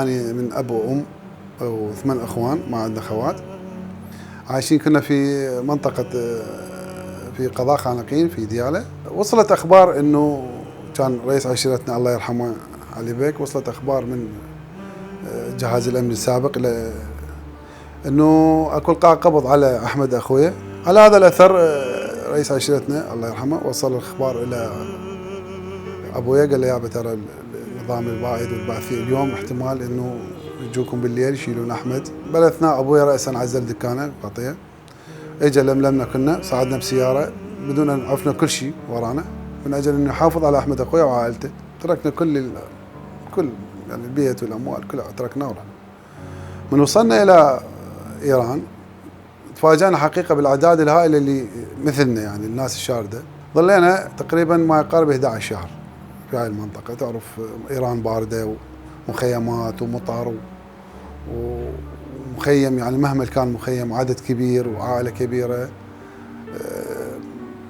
أنا من أب وأم وثمان أخوان، ما عندنا خوات. عايشين كنا في منطقة في قضاء خانقين في ديالى. وصلت أخبار إنه كان رئيس عشيرتنا الله يرحمه علي بيك، وصلت أخبار من جهاز الأمن السابق إلى إنه أكو إلقاء قبض على أحمد أخويا. على هذا الأثر رئيس عشيرتنا الله يرحمه وصل الأخبار إلى أبويا، قال له يابا ترى النظام البائد والبعثي اليوم احتمال إنه يجوكم بالليل يشيلون أحمد. بلثنا أبويا رأسا عزل دكانه قطيع، اجى لملمنا كنا، صعدنا بسيارة بدون أن عرفنا كل شيء ورانا من أجل أن نحافظ على أحمد أخويا وعائلته. تركنا كل يعني البيت والأموال كلها تركناه ورحنا. من وصلنا إلى إيران تفاجأنا حقيقة بالأعداد الهائلة اللي مثلنا، يعني الناس الشاردة. ظلينا تقريبا ما يقارب 11 شهر في هاي المنطقة. تعرف إيران باردة ومخيمات ومطر ومخيم، يعني مهما كان مخيم عدد كبير وعائلة كبيرة،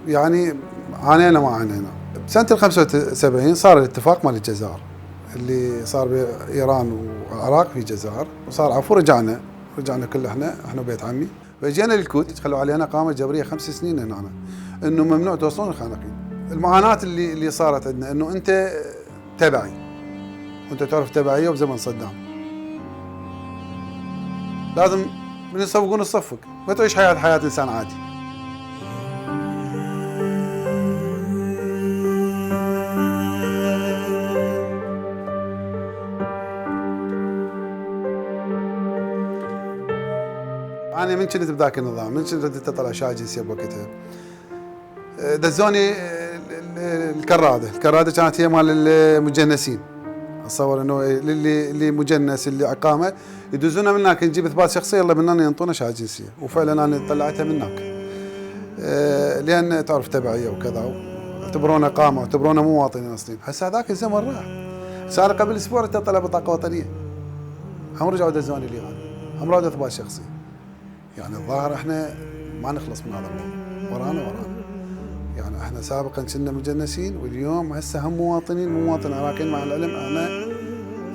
يعني عانينا ما عانينا. بسنة 75 صار الاتفاق مال الجزائر اللي صار بإيران والعراق في الجزائر، وصار عفو رجعنا كل احنا بيت عمي. فجينا للكوت خلوا علينا قامة جبرية 5 سنين هنا، انه ممنوع توصلون الخانقين. المعاناة اللي صارت عندنا انه انت تبعي وانت تعرف تبعية وبزمن صدام لازم من يصفقون يصفق، ما تعيش حياة انسان عادي. أنا من كنت بذاك النظام، من كنت تطلع أشعة جنسية بوقتها، دزوني الكرادة كانت هي مال المجنسين. أتصور إنه اللي مجنس اللي عقامة يدزونا من هناك، نجيب إثبات شخصية يلا بنا ينطونا أشعة جنسية، وفعلا أنا طلعتها من هناك لأن تعرف تبعية وكذا، اعتبرونا قامة واعتبرونا مواطنين أصليين. هسه هذاك الزمن راح، صار قبل أسبوع طلع بطاقة وطنية، هم رجعوا دزوني لي هذا، هم رادوا إثبات شخصي. يعني الظاهر احنا ما نخلص من هذا الموضوع، ورانا يعني احنا سابقا كنا مجنسين، واليوم هسه هم مواطن عراقيين. مع العلم احنا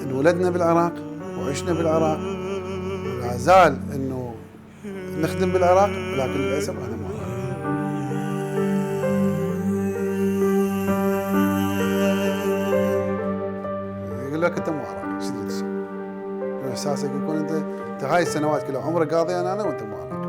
انولدنا بالعراق وعشنا بالعراق ولا زال انه نخدم بالعراق، ولكن للاسف احنا مو عراقيين. يقول لك انت مو عراقي، شو تدري؟ احساسك يكون انت هاي السنوات كلها عمرك قاضي انا وانت مو عراقي.